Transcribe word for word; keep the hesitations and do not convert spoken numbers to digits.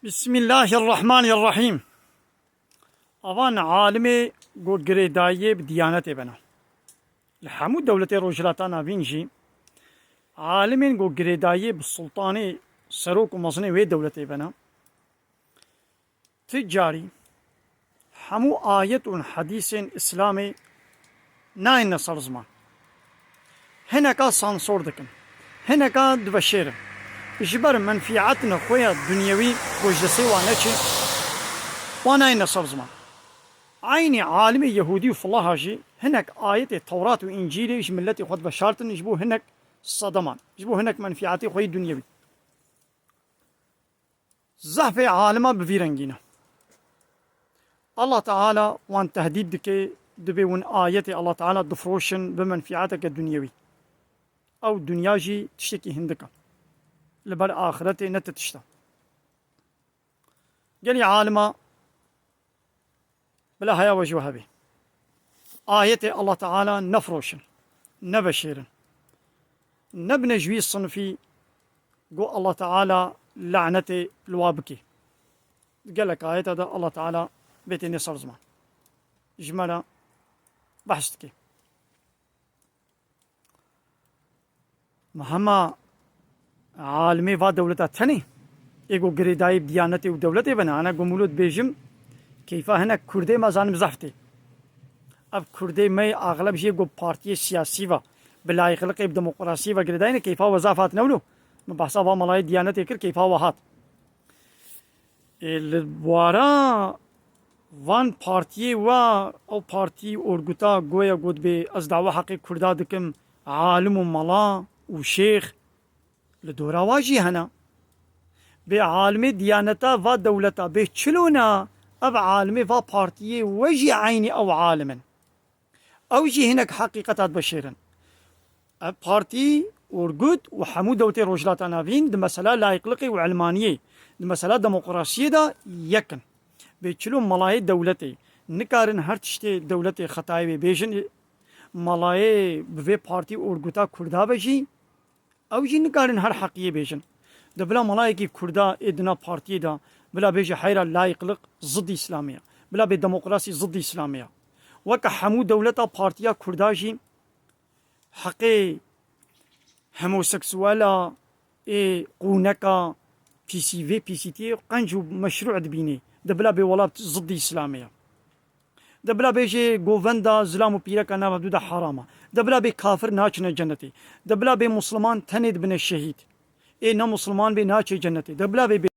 Bismillahirrahmanirrahîm. Avan alimê ku girêdayiyê bi diyanetê bena. Li hemû dewletê Rojhilata Navîn jî alimên ku girêdayiyê bi sultanê, serok û mezinê wê dewletê bena. Ti carî hemû ayet û hedîsên Îslamê nayêne ser ziman. Hineka sansor dikin. Hineka diveşêrin. Ji ber menfîetine xwe ya dunyewî ku ji destê wan neçe, wan nayêne ser ziman. Eynî alimê Yehûdî û filaha jî hinek ayetê Tewrat û Încîlê ji miletê xwe diveşartin ji bo hinek sedeman, ji bo hinek menfîetê xwe yê dunyewî. Zehfê alima bi vî rengî ne. Allah Teala wan tehdîd dike, dibê hûn ayetê Allah Teala difroşin bi menfîeteke dunyewî. Ew dinya jî tiştekî hindik e. Li ber axiretê ne ti tişt e. Gelî alima bila heya we ji we hebê. Ayetê Allah Teala nefiroşin, neveşêrin. Nebine ji wî sinfî ku Allah Teala lanetê li wa bike. Gelek ayeta de Allah Teala bê têne ser ziman. Ji me re behs dike. Ma hema alimê va dewleta tenê, ê ku girêdayî bi diyanetê û dewletê bene, ana ku mûlûd bêjim, keyfa hinek Kurdê me zanim zehf tê. Ev Kurdê me axleb jê ku partiyê siyasî ve, bi layîqliqê, bi demokrasiyê ve girêdayî ne, keyfa we zaf hat newlo. Min behsa va melayê diyanetê kir, keyfa we hat. Ê, li wara van partiyê we, ew partî orguta goya got bê ez dawa heqê Kurda dikim, alim û mela û şêx li dora wa jî hene. Bê alimê diyaneta va dewleta bê çilo ne, ev alimê va partiyê we jî eynî ew alim in. Ew jî hinek heqîqeta dibeşêrin. Ev partî, orgut û hemû dewletê Rojhilata Navîn di mesela layîqliqê û ilmaniyê, di mesela demokrasiyê de yek in. Bê çilo melayê dewletê nikarin her tiştê dewletê xetayê wê bêjin. Melayê bi vê partî orguta Kurda ve jî, ew jî nikarin her heqiyê bêjin. De bila melayekî Kurda ê di nav partiyê de bila bêje heyra layîqliq ziddî Îslamê ye. Bila bê demokrasî ziddî Îslamê ye. Weke hemû dewleta partiya Kurda jî heqê homoseksuela, ê qûneka, pîsî vê pîsîtiyê qenc û meşrû dibînê. De bila bê welat ziddî Îslamê ye. De bila bêjê govenda, zilam û pîreka nava dû de heram e. De bila bê kafir naçine cenetê. De bila bê musliman tenê dibine şehîd. Ê ne musliman bê naçê cenetê. De bila bê bê